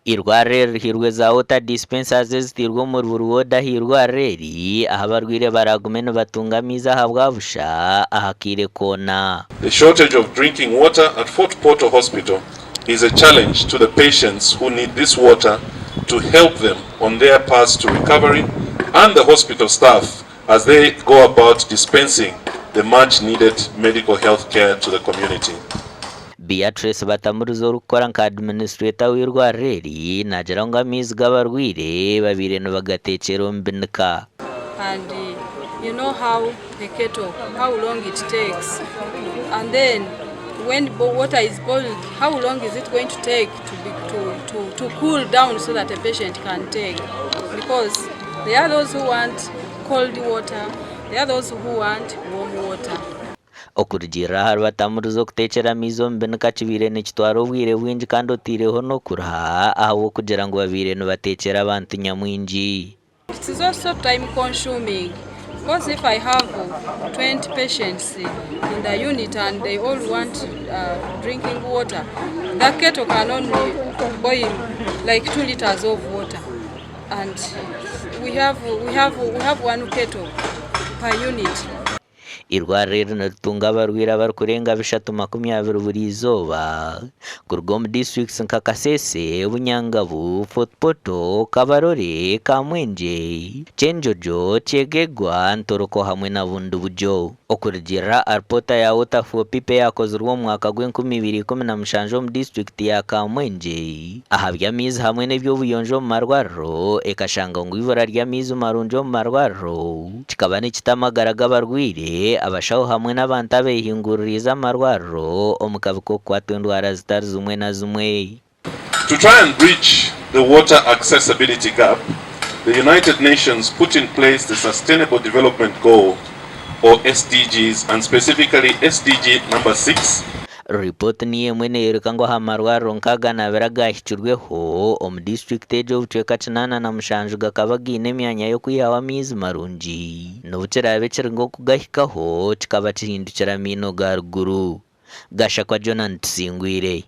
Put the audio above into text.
Eirwariro eri rihairwe za water dispensers ezitairwe omuri buri ward aha irwariro eri ahu abarwaire baraagume nibatunga amaizi ahabwa busha aha kaire koona. The shortage of drinking water at Fort Portal Hospital is a challenge to the patients who need this water to help them on their paths to recovery and the hospital staff as they go about dispensing the much needed medical health care to the community. Beatrice Batamuriza orikukora nka administrator w'eirwariro eri naagira ngu amaizi g'abarwaire babaire nibagateekyera omu binika. And you know how the kettle how long it takes and then when water is boiled how long is it going to take to be to to to cool down so that a patient can take because there are those who want cold water there are those who want warm water. Okurugiirira ahari Batamuriza okuteekyera amaizi omu binika kibaire nikitwara obwire bwingi kandi otaireho n'okuruha ahabw'okugira ngu babaire nibateekyera abantu nyamwingi. It is also time consuming because if I have 20 patients in the unit and they all want drinking water, the kettle can only boil like 2 litres of water and we have, we have, we have one kettle per unit. Eirwariro eri niritunga abarwaire abarikurenga 320 buri izooba kuruga omu disiturikiti nka Kasese, Bunyangabu, Fort Portal, Kabarole, Kamwengye, Kyenjojo, Kyegegwa, Ntoroko hamwe na Bundibugyo. Okurugiirira aha ripoota ya Water for People eyakozirwe omu mwaka gw'enkumu ibiri ikumi na mushanju omu disiturikiti ya Kamwengye aha by'amaizi hamwe n'eby'obuyonjo omu marwariro ekashanga ngu eibura ry'amaizi marungi omu marwariro kikaba nikita amagara g'abarwaire, abashaho hamwe n'abantu abeehinguririize amarwariro omu kabi k'okukwatwa endwara zitari zimwe na zimwe. To try and bridge the water accessibility gap, the United Nations put in place the Sustainable Development Goal, or SDGs, and specifically SDG number 6. Ripooti niyo emwe neeyoreka ngu aha marwariro nk'aga n'abiri agahikirweho omu disiturikiti egyo obucweka 87 gakaba gaine emyanya y'okwihaho amaizi marungi n'obu kiraabe kiri ngu okugahikaho kikaba kihindukire amaino ga ruguru. Gashakwa Jonan Tusingwire.